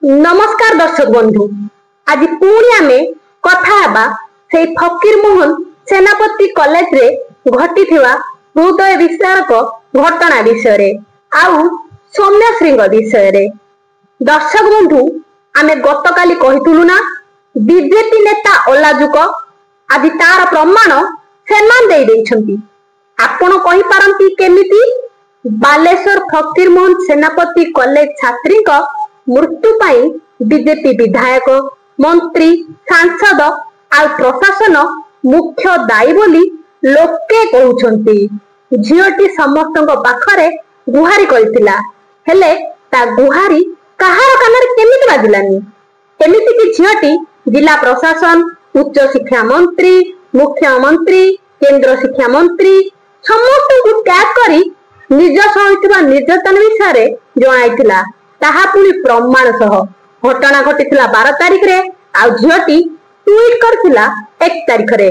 ନମସ୍କାର ଦର୍ଶକ ବନ୍ଧୁ, ଆଜି ପୁଣି ଆମେ କଥା ହେବା ସେଇ ଫକୀର ମୋହନ ସେନାପତି କଲେଜରେ ଘଟିଥିବା ହୃଦୟ ବିସ୍ତାରକ ଘଟଣା ବିଷୟରେ ଆଉ ସୌମ୍ୟଶ୍ରୀଙ୍କ ବିଷୟରେ। ଦର୍ଶକ ବନ୍ଧୁ, ଆମେ ଗତକାଲି କହିଥିଲୁ ନା ବିଜେପି ନେତା ଅଲାଜୁକ, ଆଜି ତାର ପ୍ରମାଣ ସେମାନେ ଦେଇ ଦେଇଛନ୍ତି। ଆପଣ କହିପାରନ୍ତି କେମିତି? ବାଲେଶ୍ୱର ଫକୀର ମୋହନ ସେନାପତି କଲେଜ ଛାତ୍ରୀଙ୍କ ମୃତ୍ୟୁ ପାଇଁ ବିଜେପି ବିଧାୟକ, ମନ୍ତ୍ରୀ, ସାଂସଦ ଆଉ ପ୍ରଶାସନ ମୁଖ୍ୟ ଦାୟୀ ବୋଲି ଲୋକେ କହୁଛନ୍ତି। ଝିଅଟି ସମସ୍ତଙ୍କ ପାଖରେ ଗୁହାରି କରିଥିଲା, ହେଲେ ତା ଗୁହାରି କାହାର କାନରେ କେମିତି ବାଜିଲାନି? ଏମିତିକି ଝିଅଟି ଜିଲ୍ଲା ପ୍ରଶାସନ, ଉଚ୍ଚ ଶିକ୍ଷା ମନ୍ତ୍ରୀ, ମୁଖ୍ୟମନ୍ତ୍ରୀ, କେନ୍ଦ୍ର ଶିକ୍ଷା ମନ୍ତ୍ରୀ ସମସ୍ତଙ୍କୁ ଟ୍ୟାଗ କରି ନିଜ ସହ ହୋଇଥିବା ନିର୍ଯାତନା ବିଷୟରେ ଜଣାଇଥିଲା, ତାହା ପୁଣି ପ୍ରମାଣ ସହ। ଘଟଣା ଘଟିଥିଲା 12 ତାରିଖରେ ଆଉ ଝିଅଟି ଟ୍ୱିଟ କରିଥିଲା 1 ତାରିଖରେ।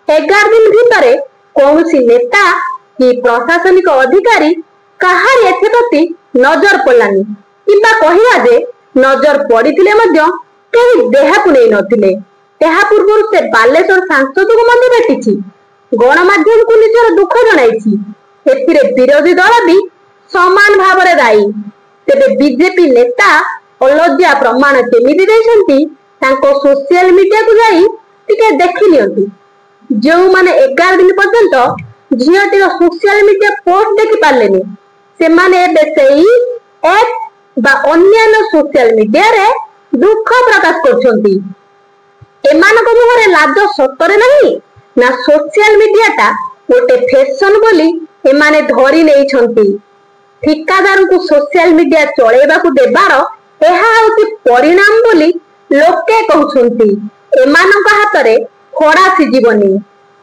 11 ଦିନ ଭିତରେ କୌଣସି ନେତା କି ପ୍ରଶାସନିକ ଅଧିକାରୀ କାହାରି ଏଥିପ୍ରତି ନଜର ପଡିଲାନି, କିମ୍ବା କହିବା ଯେ ନଜର ପଡିଥିଲେ ମଧ୍ୟ କେହି ଦେହକୁ ନେଇ ନଥିଲେ। ଏହା ପୂର୍ବରୁ ସେ ବାଲେଶ୍ୱର ସାଂସଦକୁ ମଧ୍ୟ ଭେଟିଛି, ଗଣମାଧ୍ୟମକୁ ନିଜର ଦୁଃଖ ଜଣାଇଛି। ଏଥିରେ ବିରୋଧୀ ଦଳ ବି ସମାନ ଭାବରେ ଦାୟୀ। ତେବେ ବିଜେପି ନେତା ଅଲଜ୍ୟା ପ୍ରମାଣ କେମିତି ଦେଇଛନ୍ତି, ତାଙ୍କ ସୋସିଆଲ ମିଡିଆକୁ ଯାଇ ଟିକେ ଦେଖି ନିଅନ୍ତୁ। ଯେଉଁମାନେ 11 ଦିନ ପର୍ଯ୍ୟନ୍ତ ଝିଅଟିର ସୋସିଆଲ ମିଡିଆ ପୋଷ୍ଟ ଦେଖି ପାରିଲେନି, ସେମାନେ ଏବେ ସେଇ ଏକ୍ସ ବା ଅନ୍ୟାନ୍ୟ ସୋସିଆଲ ମିଡିଆରେ ଦୁଃଖ ପ୍ରକାଶ କରୁଛନ୍ତି। ଏମାନଙ୍କ ମୁହଁରେ ଲାଜ ସତରେ ନାହିଁ ନା ସୋସିଆଲ ମିଡିଆଟା ଗୋଟେ ଫ୍ୟାସନ ବୋଲି ଏମାନେ ଧରି ନେଇଛନ୍ତି? ଠିକାଦାରଙ୍କୁ ସୋସିଆଲ ମିଡିଆ ଚଳେଇବାକୁ ଦେବାର ଏହା ହେଉଛି ପରିଣାମ ବୋଲି ଲୋକେ କହୁଛନ୍ତି। ଏମାନଙ୍କ ହାତରେ ଖଡା ସିଝିବନି,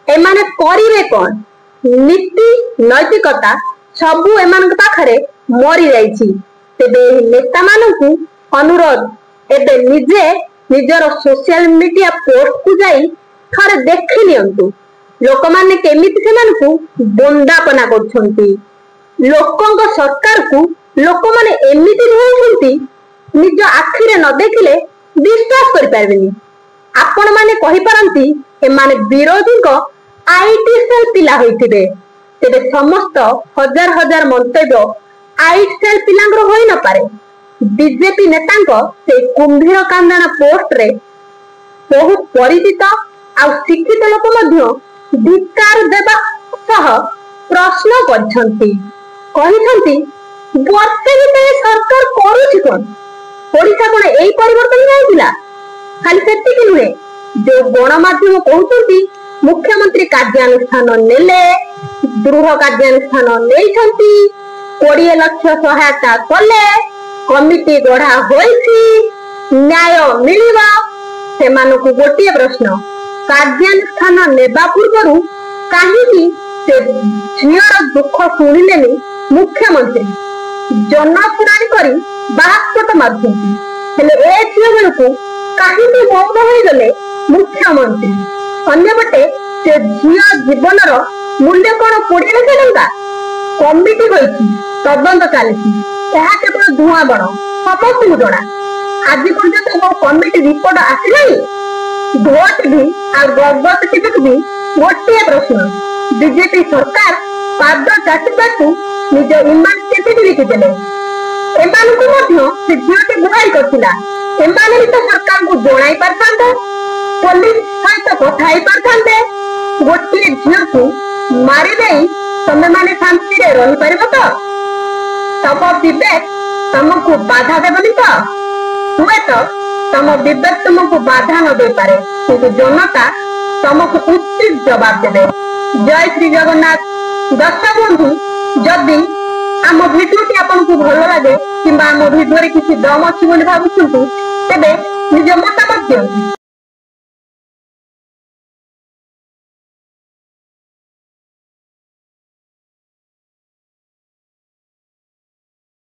ଏମାନେ କରିବେ କଣ? ନୀତି ନୈତିକତା ସବୁ ଏମାନଙ୍କ ପାଖରେ ମରିଯାଇଛି। ତେବେ ଏହି ନେତାମାନଙ୍କୁ ଅନୁରୋଧ, ଏବେ ନିଜେ ନିଜର ସୋସିଆଲ ମିଡିଆ ପୋଷ୍ଟକୁ ଯାଇ ଥରେ ଦେଖି ନିଅନ୍ତୁ ଲୋକମାନେ କେମିତି ସେମାନଙ୍କୁ ବନ୍ଦାପନା କରୁଛନ୍ତି। ଲୋକଙ୍କ ସରକାରକୁ ଲୋକମାନେ ଏମିତି ଧୋଉଛନ୍ତି, ନିଜ ଆଖିରେ ନ ଦେଖିଲେ ବିଶ୍ୱାସ କରିପାରିବେନି। ଆପଣ ମାନେ କହିପାରନ୍ତି ଏମାନେ ବିରୋଧୀଙ୍କ IT cell ପିଲା ହୋଇଥିବେ। ତେବେ ସମସ୍ତ ହଜାର ହଜାର ମନ୍ତବ୍ୟ IT cell ପିଲାଙ୍କର ହୋଇନପାରେ। ବିଜେପି ନେତାଙ୍କ ସେଇ କୁମ୍ଭୀର କାନ୍ଦଣା ପୋଷ୍ଟରେ ବହୁ ପରିଚିତ ଆଉ ଶିକ୍ଷିତ ଲୋକ ମଧ୍ୟ ଧିକ୍କାର ଦେବା ସହ ପ୍ରଶ୍ନ କରିଛନ୍ତି। କହିଛନ୍ତି, ବର୍ଷେ ଭିତରେ ସରକାର କରୁଛି କଣ? ଓଡିଶା କଣ ଏଇ ପରିବର୍ତ୍ତନ ଚାହୁଁଥିଲା? ଖାଲି ସେତିକି ନୁହେଁ, ଯୋଉ ଗଣମାଧ୍ୟମ କହୁଛନ୍ତି ମୁଖ୍ୟମନ୍ତ୍ରୀ କାର୍ଯ୍ୟାନୁଷ୍ଠାନ ନେଲେ, ଦୃଢ କାର୍ଯ୍ୟାନୁଷ୍ଠାନ ନେଇଛନ୍ତି, 20 ଲକ୍ଷ ସହାୟତା କଲେ, କମିଟି ଗଢା ହୋଇଛି, ନ୍ୟାୟ ମିଳିବ, ସେମାନଙ୍କୁ ଗୋଟିଏ ପ୍ରଶ୍ନ, କାର୍ଯ୍ୟାନୁଷ୍ଠାନ ନେବା ପୂର୍ବରୁ କାହିଁକି ସେ ଝିଅର ଦୁଃଖ ଶୁଣିଲେନି ମୁଖ୍ୟମନ୍ତ୍ରୀ? ଜନଶୁଣାଣି କରି ବାହାସ୍ଫୋଟ ମାରୁଛନ୍ତି, ହେଲେ ଏ ଝିଅ ବେଳକୁ କାହିଁକି ମୌନ ହୋଇଗଲେ ମୁଖ୍ୟମନ୍ତ୍ରୀ? ଅନ୍ୟପଟେ ସେ ଝିଅ ଜୀବନର ମୂଲ୍ୟ କଣ 20 ଲକ୍ଷ ଟଙ୍କା? କମିଟି ହୋଇଛି, ତଦନ୍ତ ଚାଲିଛି, ଏହା କେବଳ ଧୂଆଁ ବଣ, ସମସ୍ତଙ୍କୁ ଜଣା। ଆଜି ପର୍ଯ୍ୟନ୍ତ ମୋ କମିଟି ରିପୋର୍ଟ ଆସିଲାଣି? ଧୋ ଟିଭି ଆଉ ଗଗତ ଟିଭିକୁ ବି ଗୋଟିଏ ପ୍ରଶ୍ନ, ବିଜେପି ସରକାର ପାଦ ଚାଟୁ ଚାଟୁ ନିଜ ଇମାନ କେମିତି ବିକିଦେଲେ? ଏମାନଙ୍କୁ ମଧ୍ୟ ସେ ଝିଅଟି ଗୁହାରି କରିଥିଲା, ଏମାନେ ବି ତ ସରକାରଙ୍କୁ ଜଣାଇ ପାରିଥାନ୍ତେ, ପୋଲିସ ସହିତ କଥା ହେଇ ପାରିଥାନ୍ତେ। ଗୋଟିଏ ଝିଅକୁ ମାରିଦେଇ ତମେ ମାନେ ଶାନ୍ତିରେ ରହିପାରିବ ତ? ତମ ବିବେକ ତମକୁ ବାଧା ଦେବନି ତ? ହୁଏତ ତମ ବିବେକ ତୁମକୁ ବାଧା ନ ଦେଇପାରେ, କିନ୍ତୁ ଜନତା ତମକୁ ଉଚିତ ଜବାବ ଦେବେ। ଜୟ ଶ୍ରୀ ଜଗନ୍ନାଥ। ଦର୍ଶକ ବନ୍ଧୁ, ଯଦି ଆମ ଭିଡିଓଟି ଆପଣଙ୍କୁ ଭଲ ଲାଗେ କିମ୍ବା ଆମ ଭିଡିଓରେ କିଛି ଦମ ଅଛି ବୋଲି ଭାବୁଛନ୍ତି, ତେବେ ନିଜ ମତାମତ ଦିଅନ୍ତୁ।